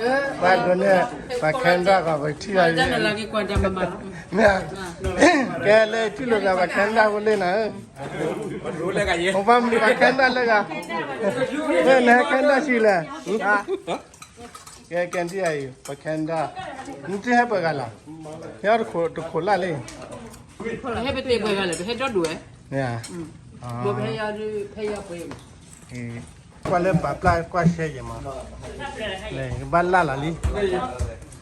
ပှၤဒိးန့ၢ် ပှၤခဲနဒၣ်ဂီၤ ပထံၣ်လီၤ, မ့ၢ်, ကဲလၢထံၣ်လိာ်သး ပှၤခဲနဒၣ်ဖိလ့ၣ်နၤဧၢ, ပှၤခဲနဒၣ်လၢဂၤ, နဟဲခဲနဒၣ်ဆံးလဲၣ်, ကဲကဲထံၣ်အံၤ ပှၤခဲနဒၣ်, နတဟဲပှဲၤဂၤလီၤ, ဟဲအီၣ်တခိးလၢ်လံ, ဟဲပတဲပှဲၤဂၤလဲၣ် ပဟဲဒီဒိၣ်ဝဲ, ကွၢ်လၢပာ်ပျၢ်ကွၢ်ရှဲယဲၢ်မး, ကဘၣ်လၢ်လီၤလံ,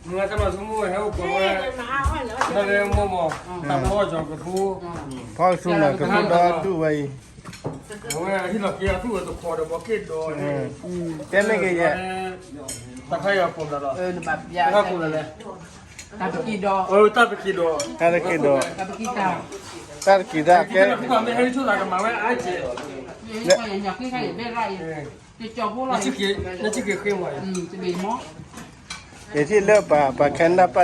မုၢ်ဂၤတၢ်မၤဆိကမိၣ်ဝဲဟဲအိၣ်ကိးဝဲ, တၢ်လၢမိၢ်မး, တၢ်ဖီကၠီၤကဖိ, ဖီကဆူနၤကဖိဒီဒူၣ်ဝဲအံၤ, အဝဲဟံၣ်လီၤက့ၤအသူၣ်ဝဲတခီဒီးဘီက့ၢ်ဒီး, တဲမ့ၢ်က့ၤယဲၢ်, တၢ်ခါယၤကိးနၤလီၤ, တၢ်ခါကိးနၤလဲၣ်, တၢ်ပက့ၢ်ဒီး, တၢ်ပက့ၢ်ဒီး, တၢ်ပက့ၢ်ဒီး, တၢ်ပက့ၢ်တၢ်ကဲ, မ့ၢ်ဟဲဆိၣ်သးကမၤဝဲအါကဲး, ယထံၣ်လၢပှၤခဲနဒၣ်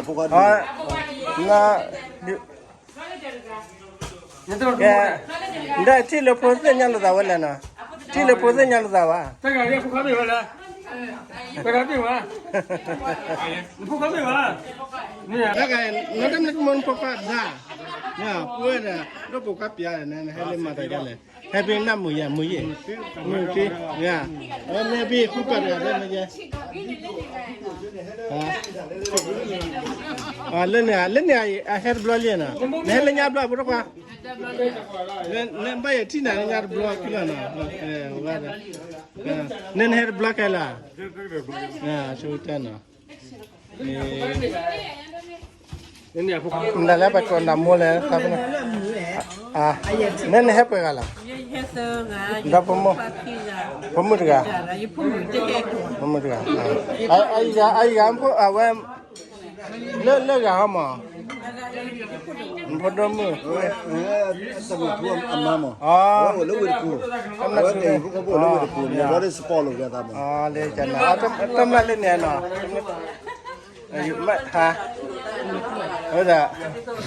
ပာ်လၢဂၤဟီန့ၣ်, ကဲ, ဒီးထံၣ်လၢဖိသ့ၣ်ညါလိာ်သးဝဲလဲၣ်နီၤ, ထံၣ်လၢဖိသ့ၣ်ညါလိာ်သးဘၣ်, တဂၤဖိခွါမ့ၢ်ဝဲလဲၣ်, တဂၤ, နတမ့ၢ်မ့ၢ်ဖိခွါဒၣ်, ပှဲၤဒီး ဒိၣ်ပိာ်ခွါပျါဒီး နဟဲလၢမၤတၢ်ဒ်လဲၣ်, ဟဲဖဲနၢ်မုာ်ယဲၢ် မုာ်ယဲၢ်, မုာ်တ့, အဝဲမ့ၢ်ဖဲဃုပၢ်တဂၤဖဲမ့ၢ်ယဲၢ် လၢန့ၣ်, လၢန့ၣ်အဟဲတဘျီလံနီၤ, နဟဲလၢညါဘျီဖိတခွါ, နဘၣ်ယထံၣ်နၤလၢညါတဘျီခံလီၤနီၤ, နနဟဲတဘျီခဲလၢာ်, ဆိကတၢၢ်နီၤ, မတၤလၢပကိးနၤမိၢ်လဲၣ်, နနဟဲပှဲၤဂၤလီၤ, ဒီးဖိမုၣ်, ဖိမုၣ်တဂၤ, ဖိမုၣ်တဂၤ, အံၤဂၤ, အံၤဂၤ, အဝဲ လၢလၢဂၤဟီမး, ဖိဒိၣ်မုၣ်, အမါမး, လၢဝ့ၢ်တကူၣ်, အဝဲတ့ၢ်ဖိကဘိၣ်လၢဝ့ၢ်တကူၣ်န့ၣ် လီၤဒ်စပီးလိာ်က့ၤသးမး, လၢကနၤ, တၢ်မျၢ်လၢန့ၣ်နီၤ, ဟါ, ဝဲဒၣ်,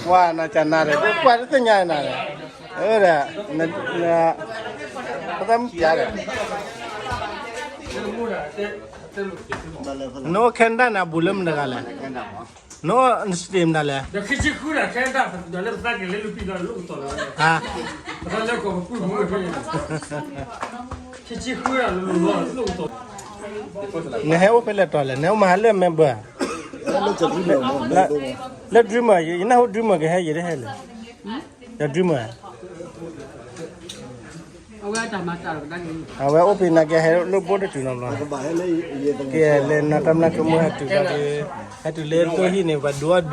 ကွၢ်နၤကနၤဒီး ကွၢ်တသ့ၣ်ညါနၤဒီး, ဝဲဒၣ်, ပသးမုၢ်ပျါဒီး နအိၣ်ခဲနဒၣ်န့ၣ် အဘူးလၢမတၤတဂၤလဲၣ်, နအိၣ်နstateမတၤလဲၣ်, နဟဲအိၣ်ဖဲလဲၣ်တီၤလဲၣ်, နဟဲအိၣ်မၤဟါလၢ member, လၢ dreamer, ယနၢ်ဟူ dreamer ကဟဲယတဟဲလဲၣ်, ဒီး dreamer အဝဲအိၣ်ဖဲန့ၣ်ကဟဲလၢဘိတတုၤနီၤဘျီ, ကဲလဲၤနၤတၢ်မျၢ်ကမိၣ်ဟဲတုၤလီၤဒီး, ဟဲတုၤလၢသိဟံၣ်န့ၣ် ပှၤဒုးအီၣ်ဒုးအီ,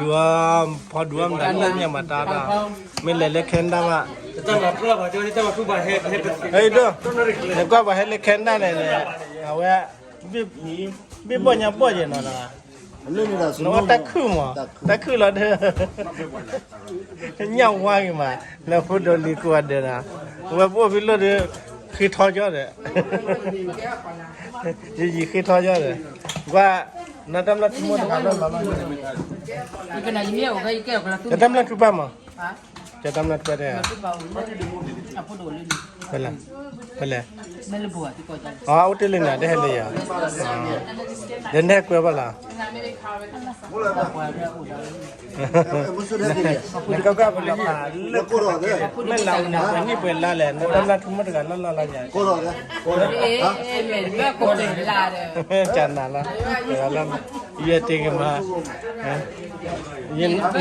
ဖီဒုးအီၣ်မတၤလၢညါမၤတၢ်တၢ်, မ့ၢ်လဲၤလၢ Canada မး, ဒိၣ်, နကွၢ်ပှၤဟဲလၢ Canada န့ၣ်, အဝဲ, ဘ့ၣ်ဘီၣ်ညါဘီၣ်ယဲၢ်နီၤ, နအိၣ်တၢ်ခုၣ်မး, တၢ်ခုၣ်လီၤဒီး ညၣ်ဝါဂ့ၤမး, နဖိဒိၣ်လံၤကိးဂၤဒဲးနီၤ, ဝဲပအိၣ်ဖဲလီၢ်ဒီး ဃ့ထီကၠီဒီး, ယယံၤဃ့ထီကၠီဒီး, ကွၢ်, နတၢ်မျၢ်ထူမိၢ်တဂၤလီၤလီၤလီၤ, နတၢ်မျၢ်ထူဘၣ်မး, နတၢ်မျၢ်ထူဘၣ်တဲ, ဖဲလဲၣ်, ဖဲလဲၣ်, အအိၣ်တ့ၢ်လၢန့ၣ် တဟဲလၢယၤ, ဒီးနဟဲကွဲဘၣ်လီၤ နကကွၢ်ပလီၤပာ်လၢ မ့ၢ်လၢအအိၣ်န့ၣ် ပှဲၤနံၣ်ပှဲၤလါလဲၣ်, နတၢ်မျၢ်ထူမိၢ်တဂၤလၢ်လၢ်လါညါ, ကနၤလီၤ, ယတ့ၢ်ကမၤ,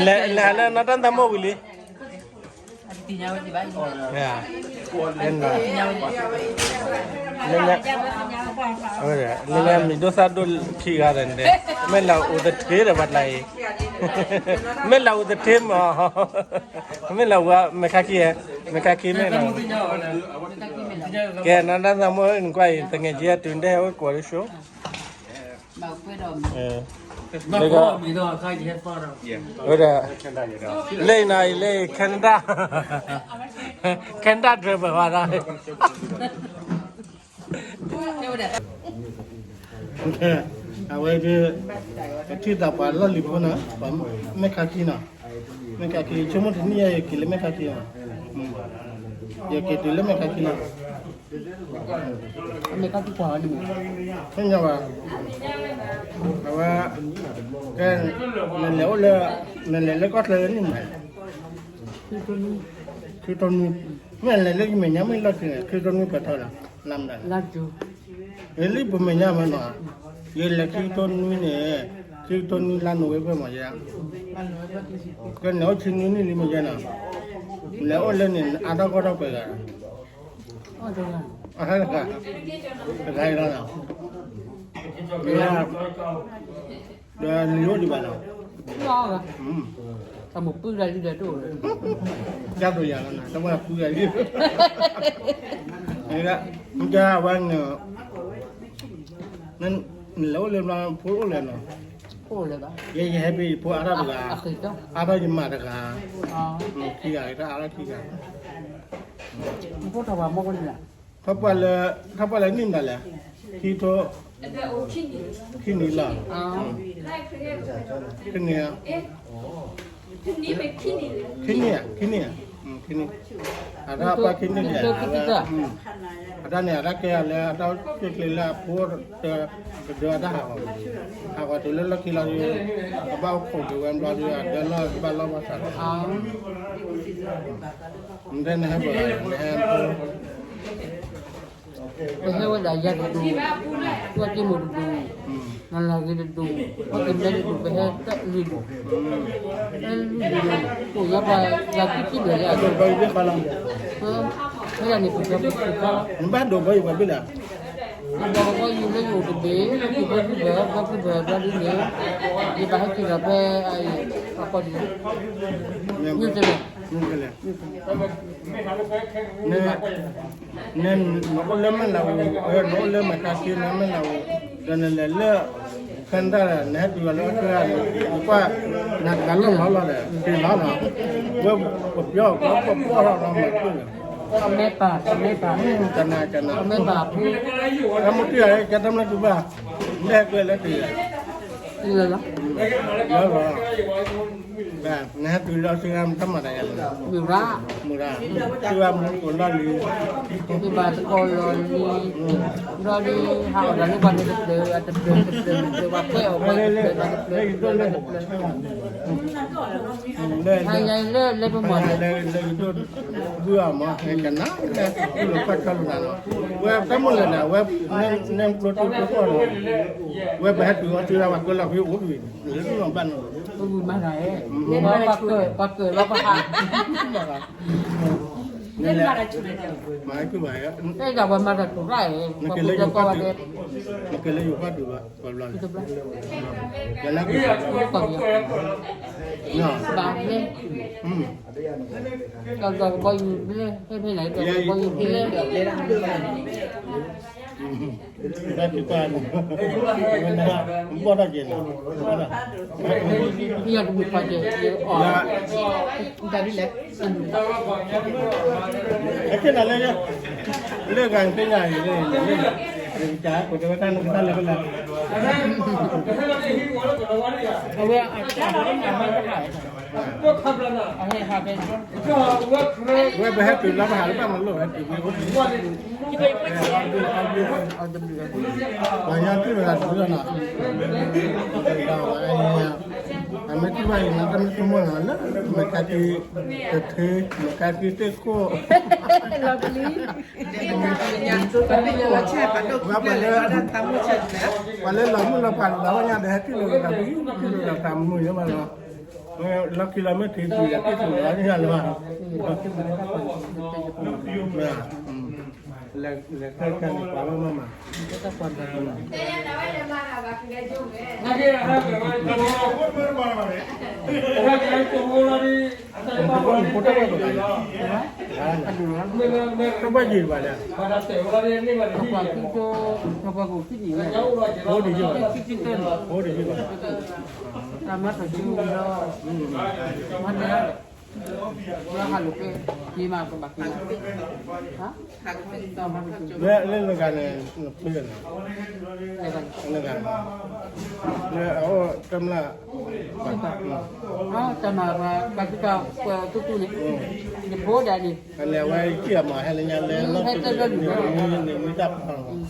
လဲၤလၢနတၢ်သးမိၢ်ဝံၤလံ လၢညါ, လၢညါမံၤဒိၣ်သၣ်ဒိၣ်ခံဂၤဒီး, မ့ၢ်လၢအအိၣ်သထ့ဒီးပှၤတလါအံၤ, မ့ၢ်လၢအအိၣ်သထ့မး, မ့ၢ်လၢဝဲမဲာ်ခါခံ, မဲာ်ခါခံမ့ၢ်လၢ, ကဲနတၢ်သးမိၢ်နကွၢ်အံၤ သငယ်ချင်းအတုၤတဲဟဲအိၣ်ကိးလၢ show လၢ, ဝဲဒၣ်, လၢအံၤနီၤ အံၤလၢ Canada, Canada driver ဝဲဒၣ်, အဝဲဒၣ် ပထံၣ်သးပှၤလီၢ်လံၤဖိနီၤ, ပှၤမဲၢ်ခါခံနီၤ, မဲၢ်ခါခံ ဆိကမိၣ်တနံၣ်အံၤ ယက့ၤလၢမဲၢ်ခါခံနီၤ, ယက့ၤတုၤလၢမဲၢ်ခါခံနီၤ, မဲၢ်ခါခံကွၢ်အီၤန့ၣ်, သ့ၣ်ညါဘၣ်, အဝဲ ကဲ နလဲၤအိၣ်လၢ နလဲၤလၢကီၢ်ချၢန့ၣ်မး, ခံကထိနွံ, မ့ၢ်လဲၤလၢယမဲာ်ညါမ့ၢ်လီၢ်ခံန့ၣ် ခံကထိနွံပၢၢ်ထီၣ်လီၤ, လါမတၤ လၢယလံၣ်ပမဲာ်ညါမးနီၤ, ယလဲၤခံကထိနွံန့ၣ်, ခံကထိနွံလါနိၣ်ဝ့ဘၢၣ်မးယဲ, ကဲန့ၣ်အိၣ်ဆံနွံနံၣ်လံမးယဲနီၤ, လဲၤအိၣ်လၢန့ၣ် အါထီၣ်ကီထီၣ်ပှဲၤဂၤ, အါထီၣ်တဂၤ, တဂၤအံၤလီၤနီၤ, ဒီးလံၤအိၣ်ဒံးဘၣ်နီၤ, တၢ်မုာ်ပုၢ်ဒၣ်လံဒီးတအိၣ်လၢၤ, ကၢ်ဒိးယၤလီၤနီၤ တဝဲပုၢ်ဒၣ်လံ, မ့ၢ်ဒၣ်ဝဲန့ၣ် နလဲၤအိၣ်လၢဘျီဖိအိၣ်လဲၣ်နီၤ, ယဲယဟဲဖဲယဖိအါထီၣ်တဂၤ, အါထီၣ်ယမးတဂၤ, ခံဂၤတၢ်အါထီၣ်ခံဂၤ, ထီၣ်ပှၢ်လၢ ထီၣ်ပှၢ်လၢနံၣ်မတၤလဲၣ်, ခံထိ, ခံနံၣ်လီၤ, ခံနံၣ်, ခံနံၣ်, ခံနံၣ်, ခံနံၣ်, အတၢ်ပှၢ်ခံနံၣ်န့ၣ်, အတၢ်န့ၣ် အတၢ်ကဲလၢအတၢ်အိၣ်ဆူၣ်အိၣ်ချ့လၢအဖိ တဒၢအတၢ်ဟးဂီၤ, ဟးဂီၤတုၤလၢလီၢ်ခံလီၤဒီး ကဘၣ်အိၣ်ခိးက့ၤဝဲဘျီဒီး အဒၢလီၢ်ကဘၣ်လီၢ်ဘၣ်ဆၣ်လီၤ, နတဲနဟဲပှၤ, နဟဲ ပဟဲဝဲဒၣ်ယၤတဒူၣ်, ကွၢ်က့ၤမိၢ်တဒူၣ်, နလၤဂ့ၤတဒူၣ်, ကွၢ်က့ၤမဲတဒူၣ်, ပဟဲတၢ်လွံၢ်ဒူၣ်, တၢ်လွံၢ်ဒူၣ်, အိၣ်ယၤပှၤယၤခံခံဘျဲၣ်လၢအဒိၣ်, ဖဲဒၣ်န့ၣ် ပကီၢ်ပကီၢ်, နဘၣ်ဒိးဘီယူၤပှၤဘ့ၣ်လဲၣ်, ပကီၢ်ယူၤလၢယအိၣ်တဘ့ၣ်, လၢကီၢ်ပကီၢ်ဘၣ်, ကီၢ်ပကီၢ်ဘၣ်ဘျီဒ်န့ၣ်, ယဘၣ်ဟဲက့ၤဒီးဖဲအံၤ, ပကီၢ်ဒ်န့ၣ်, မ့ၢ်ကလဲၣ် နအိၣ်လၢမဲၢ်လးအူ, နအိၣ်လၢမဲၢ်ခါဆံ နမဲၢ်လးအူ, ဒီးနလဲၤလၢ Canada ဒီး နဟဲတုၤလီၤလၢအီစထြ့လယါန့ၣ်, နကွၢ် နတဂၤလီၢ်လီၤလီၤဒီး က့ၤလီၤလီၤ, ဝဲပပျီပပီၢ်ထီၣ်လီၤမၤတံၢ်လီၤ, အမဲၢ်ပၢ်, အမဲၢ်ပၢ်, ကနၤကနၤ, အမဲၢ်ပၢ်အဖိ, အမ့ၢ်တံၢ်အံၤ ကဲတၢ်မျၢ်တူၢ်ဘၣ်, လဲၣ်ကွဲးလၢတံၢ်အံၤ, လီၤလီၤ နဟဲတုၤလီၤစ့ၢ်ကီး တၢ်မၤတၢ်ယၤလီၤ, မုၢ်ရၣ်, မုၢ်ရၣ်, တုၤဘၣ်မူကိးလီၢ်လံ, တုၤဘၣ်တကိးလီၢ်လံ, ဘျီဒ် ဟးအီၣ်ဒီးလၢပှၤတဖျၢၣ်တဖျၢၣ်တဖျၢၣ်, ပှၤကွဲးအီၤပှဲၤတဖျၢၣ်တဖျၢၣ်တဖျၢၣ်, ဟါညါလၢလဲၤပမၤန့ၣ်, လၢယဒိၣ်ဘုအီၤမး ကနၤလၢ ကူလိာ်ကွၢ်ထီလိာ်နၤလီၤ, ဝဲတၢ်မိၣ်လဲၣ်န့ၣ် အဝဲ နဲကျိတုၤကျိဖီၣ်လီၤ, ဝဲပဟဲတုၤအီၤတုၤလၢပှၤကွဲးလီၤဖဲအိၣ်တဂ့ၤ, လၢလူလီၤဘၣ်နီၤ, ပှၤကၢၢ်လီၤပဟး, မၤကမၤ, တၢ်ပှၤမၤတၢ်တူၢ်ရၣ်, နကလဲၤယိၤကီၢ်တုၤ, နကလဲၤယိၤကီၢ်တုၤဘၣ်, ပှၤဘျီန့ၣ်, ယလၢက, ဘၣ်ဖဲ, ကဘီယူၤဖဲလဲၣ်, ဖဲဖဲလဲၣ်, ကဘီယူၤဖဲလဲၣ်, တၢ်ကပၤန့ၣ်, ဘီၣ်တၢ်ကဲန့ၣ်, ယတမုာ်ပှၤကဲ, တၢ်ဒ်လဲၣ်, အကဲနၤလၢ, လၢဂၤသ့ၣ်ညါအံၤ, ကကိးတဲဝဲတၢ်နကတၢ်လၢကလၢ, အဝဲအတၢ်, အဟဲဟးဖဲန့ၣ်, ဝဲပဟဲတုၤလၢပဟးလၢဘၣ်မၤလိာ်ဟဲတုၤဖဲအိၣ်တဂ့ၤ, ပှၤညါတုၤလၢတၢ်တုၤလီၤနီၤ, ဒီးဝဲ အမ့ၢ်ထံၣ်ဘၣ်အံၤန့ၣ် တၢ်မ့ၢ်ဆိကမိၣ်လီၤလၢ မ့ၢ်ကါက့ၤတထ့ မ့ၢ်ကါက့ၤတ့ၢ်ခိၣ်, လီၤပလံၤ, ပှၤလၢလီၤမုၢ်လီၤဖးလီၤဝဲညါဒီး ဟဲထံၣ်လိာ်သးဖံ, ထံၣ်လိာ်သးမုာ်ယဘၣ်လီၤ, လီၢ်ခံလီၤမ့ၢ်ထံၣ်ကွံာ်ယၤထံၣ်လိာ်သးညါလၢၤဘၣ်, လဲၤတၢ်တၢ်န့ၣ်ပှၤဝဲမးမး, တၢ်ဘၣ်ယံၤတဘၣ်လဲၣ်, ဖိဒံးယဘၣ်, ဖိဒံးယဘၣ်, တၢ်မၤတၢ်စုလီၤ, မၤန့ၣ် လၢဟးလိာ်ကွဲ က့ၤမး ကဘၣ်က့ၤမး, လၢလၢနဂၤန့ၣ် နဖုန့ၣ်, နဂၤ, လၢအအိၣ်တမျၢ်, တၢ်မၤပှၤ ပှၤသူၣ်ပှၤတူၢ်န့ၣ်, ယဖိဒၣ်န့ၣ်, အဝဲကံၢ်အမၤဟဲလၢညါလၢ ဟဲတလၢလံၤလၢ န့ၣ်မ့ၢ်တၢ်ဖးလီ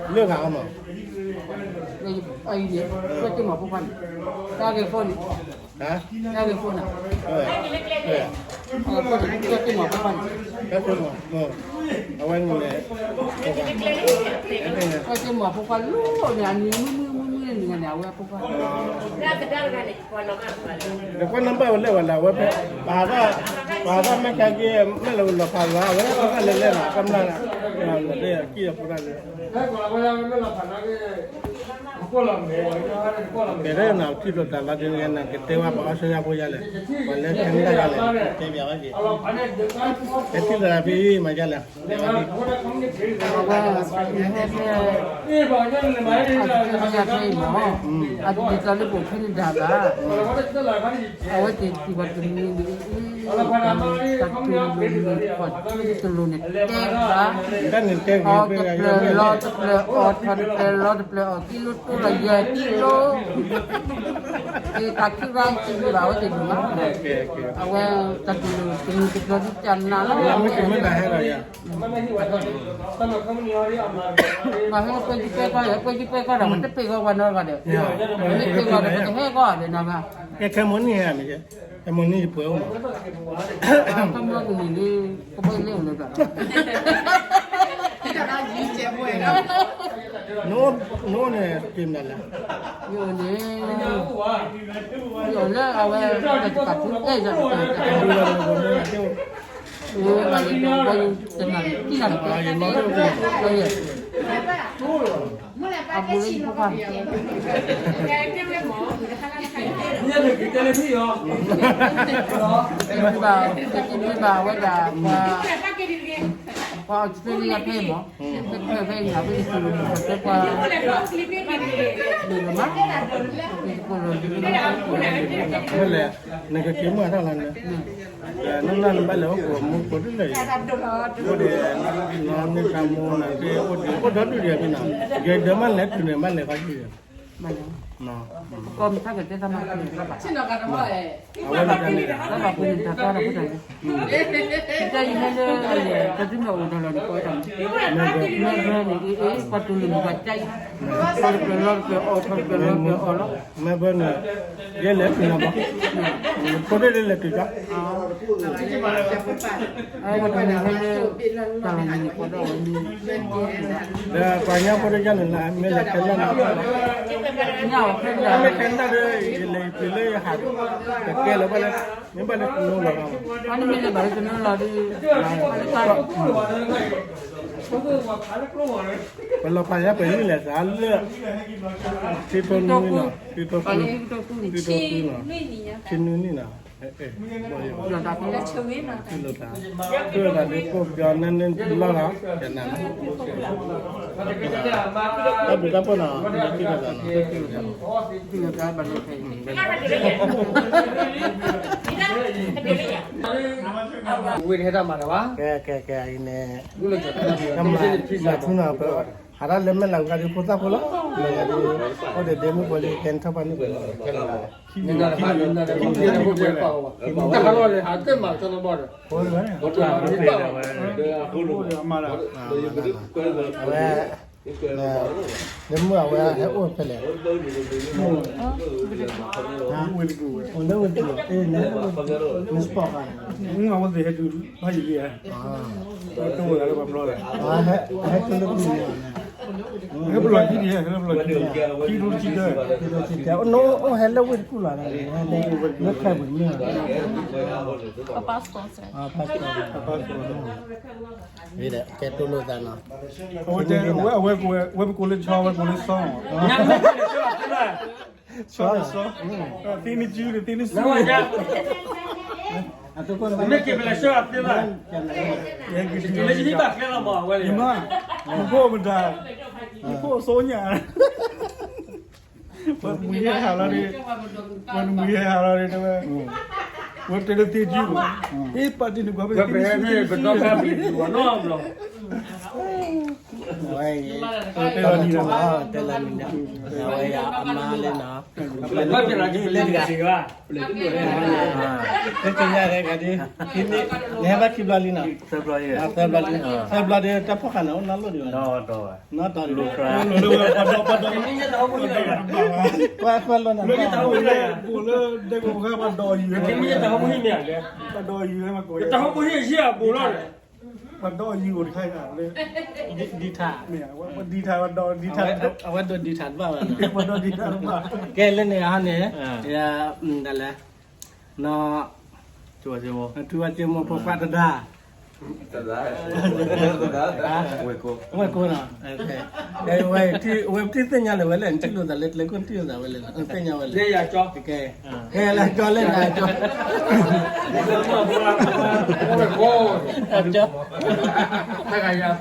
ၤ, လၢဂၤအမၤ, အံၤန့ၣ် ကၠီၣ်တ့ၢ်မၤဖိခွါန့ၣ်, တၢ်ဂ့ၤဖိန့ၣ် ဟါ, တၢ်ဂ့ၤဖိန့ၣ်, ကၠီၣ်တ့ၢ်မၤဖိခွါန့ၣ်, အဝဲန့ၣ်, ကၠီၣ်တ့ၢ်မၤဖိခွါလီၤန့ၣ် အနံၤမုၢ်မုၢ်မုၢ်မုၢ်န့ၣ်န့ၣ် အဝဲဖိခွါ ဒီးကွၢ်နဘၣ်ဝဲလဲၣ်ဝဲလၢ အဝဲဖဲ ပှၤသၣ် ပှၤသၣ်မ့ၢ်ကဲက့ၤ မ့ၢ်လၢလီၤဖးလီၤ အဝဲသၣ်လဲၤလဲၣ်လီၤ ကမျၢၢ်လၢ ကံၢ်အဖိတၢ်လၢ ကဲထီၣ်နၤထံၣ်လိာ်သးလီၤဒ်န့ၣ် နကတဲဝဲပှၤအီစထြ့လယါဖိယါလဲၣ်, ပှၤလၢခဲနဒၣ်ယါလဲၣ်, တဲဘၣ်ဝဲက့ၤ, ကဲထံၣ်လိာ်သးဖဲအံၤမၤယါလဲၣ်, အဝဲ အီစထြ့လယါဖဲအံၤ အတဒ်သိးလၢပအိၣ်ခဲနဒၣ်ဘၣ်, အဝဲသ့ၣ်ထံၣ်ဘၣ်တမံၤန့ၣ် တၢ်တူၢ်လိာ်န့ၣ် ပှၤတူၢ်တလိာ်န့ၣ် တဲဘၣ်, အီတပျၢၤလီတပျၢၤ အီထီၣ်တပျၢၤလီတပျၢၤ အီၣ်ကံလိတိလီၤယဲၢ်ကံလိ, တၢ်ခံဂၤတမံၤဘၣ် အဝဲသ့ၣ်ဒိၣ်မး, အဝဲတၢ်တူၢ်လိာ်တမံၤတပျၢၤဒ်တၢ်နးလီၤ, မ့ၢ်တမ့ၢ်တၢ်ဟဲလီၤယၤ ပှၤဟဲလၢပွဲကံပွဲကီၢ်ဒီး ပွဲကံပွဲကီၢ်ဒီး ပတပ့ၤဂီၤပှၤနီတဂၤဒီး, ပတပ့ၤဂီၤဒီး ပကဟဲဂီၤဒီးနီၤဘၣ်, ကဲခဲမုၢ်နံၤဟဲမ့ၢ်, ခဲမုၢ်နံၤယပှဲၤအိၣ်မး, ခဲမုၢ်နံၤန့ၣ် ကဘၣ်လဲၤအိၣ်လၢၤဘၣ်, နအိၣ်န့ၣ် တ့ၢ်မနုၤလဲၣ်, ယအိၣ်န့ၣ် ယအိၣ်လၢအဝဲ တၢ်တပာ်ဖုအဲၣ်ယၤ, တၢ်တပာ်ဖု တၢ်တပာ်ဖု တၢ်တပာ်ဖု အဘူးလၢယဖိခွါ, ဘၣ်, ဘၣ်ဝဲဒၣ် ပှၤ ပှၤအီစထြ့လယါဖဲမး, ဖဲဖဲဖဲန့ၣ် အဝဲသ့ၣ်တူၢ်လိာ်န့ၣ် ပှၤ ဒိၣ်လီၤမး, လဲၣ်, နကက့ၤမုၢ်အထီၣ်လီၤန့ၣ်, နနဘၣ်လဲၤအိၣ်ကိးမူကိးဒ်လဲၣ်, အိၣ်ဒံး နီၢ်မ့ၢ်တၢ်မူနၤသ့ၣ် အိၣ်ဒံး အိၣ်ဒီဒူၣ်ဒံးဖဲနီၤ, ယဒၢမးလဲၤတုၤန့ၣ် ဘၣ်လဲၤခီကံၢ်, ကီၢ်မ့ၢ်ထါကတဲတၢ်မၤန့ၣ် အဝဲန့ၣ်တၢ်န့ၣ် တၢ်ဘၣ်ပှ့ၤန့ၣ် တၢ်ကီတၢ်ဖိတၢ်န့ၣ်, တၢ်ယဟဲလၢ တၢ်ဒုးမ့ၢ်အိၣ်ဒီးလီၤန့ၣ် ကီတၢ်န့ၣ်, မဲဘၢန့ၣ် အ့ၣ် ပှၤတူၢ်လိာ်မုၢ်ပှၤကၢ်အံၤ, ထီတပျၢၤလီတပျၢၤအီၣ် ထီတပျၢၤလီတပျၢၤအီၣ်လီၤ, မဲဘၢန့ၣ် ယဲလဲၤတုၤလီၤဘၣ်, ဖိဒိၣ်ဒ်လဲၤတုၤကၢ် အဝဲတမ့ၢ်ဟဲလၢ တၢ်လီၤမုၢ်န့ၣ် ပှၤဒီးဝဲန့ၣ်, ဒီးပှၤညါဖိတယါန့ၣ်လၢ မ့ၢ်လဲၤခဲလၢာ်န့ၣ်, မ့ၢ်ခဲလၢာ်ဒီး ယလဲၤတုၤလၢယဟး, တကဲလၢၤဘၣ်လၢ, မ့ၢ်ဘၣ်လၢတနီၤလီၤ, မ့ၢ်လဲၤဘၣ်လၢတနီၤလီၤဒီး, ပလီၤဖးယါပှဲၤနံၣ်လဲၣ် သးလၢ, ခံထိနွံနီၤ, ခံထိနွံ, ခံထိနွံနီၤ, ထံၣ်လိာ်သး, ထံၣ်လိာ်သးဒ်ကိးပယီၤန့ၣ်န့ၣ်လီၤ, တၢ်ဘျုးတၢ်ဖှိၣ်နီၤ, ထံၣ်လိာ်သးနီၤ, ထံၣ်လိာ်သးဘၣ်လၢဖဲအံၤ, ဝ့ၢ်တဟဲတၢ်မၤလၢၤဘၣ်, ကဲ ကဲ ကဲ အံၤန့ၣ်, မၤထူနီၤ ပ ဟးထီၣ်လၢမဲာ်လၤကဒီးဖိသၣ်ဖိလီၤ, မ့ၢ်ဂၤဒ်, အိၣ်ဒီးဒ့မုၣ်ဖိလံ ကဲထီၣ်ပှၤန့ၣ်ပှဲၤလီၤ, အဝဲ, ဒ့မုၣ်အဝဲဟဲအိၣ်ဖဲလဲၣ်, အိၣ်လၢဝ့ၢ်တကူၣ်, န sport ဘၣ်, အဝဲသ့ၣ်ဟဲတုၤဘၣ်ယံၤလံ, တအိၣ်လၢပှၤဘျီလဲၣ်, ဟဲတုၤလၢပျံၤန့ၣ်, ဟဲပလီၢ်ခံန့ၣ်, ဟဲပလီၢ်ခံန့ၣ်, ခံဒိတဆံတၢ, အိၣ်ဟဲလၢဝ့ၢ်တကူၣ်လီၤ, လၢခဲပူၤတမ့ၢ်, ကဲတိၢ်လိာ်သးနီၤ, အဝဲ, အဝဲ, အဝဲပကိးလၢဆီ အဝဲကိးလၢဆီ, ဆီလၢဆီ, သ့န့ၢ်စုန့ၣ် သ့န့ၢ်စု, မ့ၢ်က့ၤပလဲၤဆှၢအသ့လၢ, ယမါ, ယဖိမတၤ, ယဖိအစိညါ, ပှၤတမှံၤဟဲဟးလီၤဒီး, ပှၤတမှံၤဟဲဟးလီၤဒီး တဲဝဲ, ဝဲတဲလၢသ့ၣ်ကၠူၣ်, ဟ့ၣ်ပာ်တံၢ်န့ၣ် ကွၢ်ဖဲသ့ၣ်ကၠူၣ်, ဝဲအံၤ, တဲလၢနံၤ, အဝဲအံၤအမါလၢနီၤ, လၢတဂၤ, လၢတဂၤ, နဟဲဘၣ်ခံဘျီလံနီၤ, သၢဘျီလံ, သၢဘျီဒီး တၢ်ဖီၣ်ဃာ်န့ၣ် အိၣ်နီတဘျီဒံးဘၣ်, နီတဘျီ, ကွၢ်ကွၢ်လိာ်နၤ, ပှၤဒိးအံၤ, ပှၤဒိးအံၤ, ပှၤဒိးအံၤ, ပှၤဒိးအံၤ, ဒ်ထါ, ဒ်ထါ, အဝဲဒိးဒ်ထါတဘၣ်ဘၣ်, ကဲလၢန့ၣ်ဟန့ၣ်, ဒ်လဲၣ်, နီၤ, ထူဝဲစ့မိၢ်ဖိခွါတဒါ, ဝဲၢ်ကိနီၤ, ဝဲၢ်ထံၣ်သ့ၣ်ညါလၢၤဝဲလဲၣ်, နထံၣ်လိာ်သးလၢကျဲခိၣ် နထံၣ်လိာ်သးဝဲလဲၣ်, သ့ၣ်ညါဝဲလဲၣ်, ကဲ, ကဲလၢကၠီလၢနၤကၠီ, ကၠီ,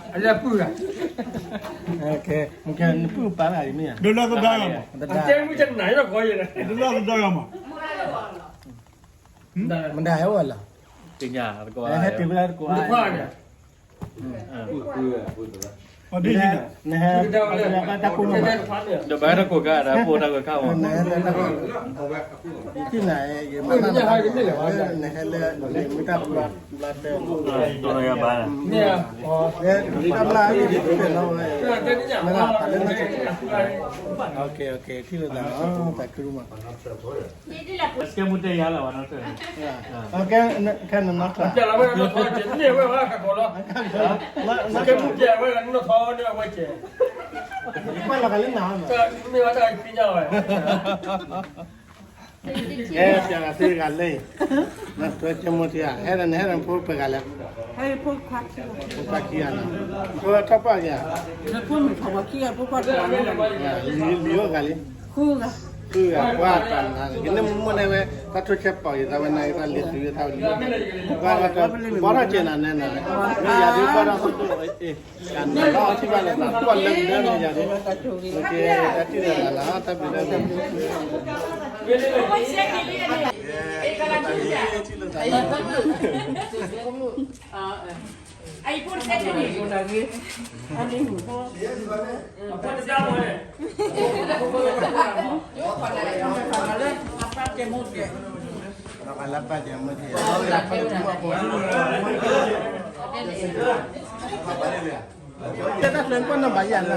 အလၢပုၢ်ဂၤ, နပုၢ်ပၢ်ဂၤအံၤမ့ၢ်ဧါ, ဒုးလီၢ်သဒါယၤမး, ဒုးလီၢ်သဒါယၤမး, မတၤဟဲအိၣ်လီၤ, ဟဲတုၤဝဲဒၣ်တကိး, နဟဲ, တၢ်ကိးမး, ဒီးဘၣ်တၢ်ကိးခါဒီး ပိၢ်တၢ်ကိးခါမး, ယထံၣ်နၤ, နဟဲလၢမ့ၢ်တၢ်ဘျါ, တၢ်ဘျါ, တၢ်ဘျါ, ထံၣ်လိာ်သး, တၢ်ကရူၢ်မး ကဲမူတဲယၤလၢၤဘၣ်နီၤ, ကဲနနီၢ်ထီၣ်, ကဲမူတဲဝဲနီၢ်ထီၣ်န့ၣ်အဝဲကဲ, ကွၢ်လီၤဂာ်လၢနၤ, မ့ၢ်ဝဲတၢ်ဖံးညါဝဲ, ကဲပျးဂၤသ့တဂၤလၢ, ကဲမူတဲယၤ, ဟဲဒီးနဟဲဒီးဖိပှဲၤဂၤလဲၣ်, ဖိခွါခံဂၤနီၤ, ဖိထီၣ်ပှၢ်က့ၤဧါ, လံၤအိၣ်ဂၤလံ, ဃုဂၤ, ပှၤတၢ်နၤ, ယန့ၣ်မိၢ်မိၢ်န့ၣ်ဝဲ, တၢ်ထိၣ်ဆဲးပီးယသးဝဲနၤ ယသးလံၤသုးယသးလံၤ, ပှၤဘၣ်ဒီး, ဘီထီၣ်ကဲနၤနဲနၤ, ယၤဒုးဘီထီၣ်ခိၣ်ဒိၣ်, ကနၤလီၤထံၣ်ဘၣ်လၢနၤ ကွၢ်လၢနၤယၤဒုး, ကဲ, တၢ်ထံၣ်လၢနၤလီၤ တၢ်ဘျုးတၢ်ဖှိၣ်, ထံၣ်လိာ်သးလီၤ တၢ်ဖျၢၣ်ကွၢ်နဘၣ်ယၤလၢ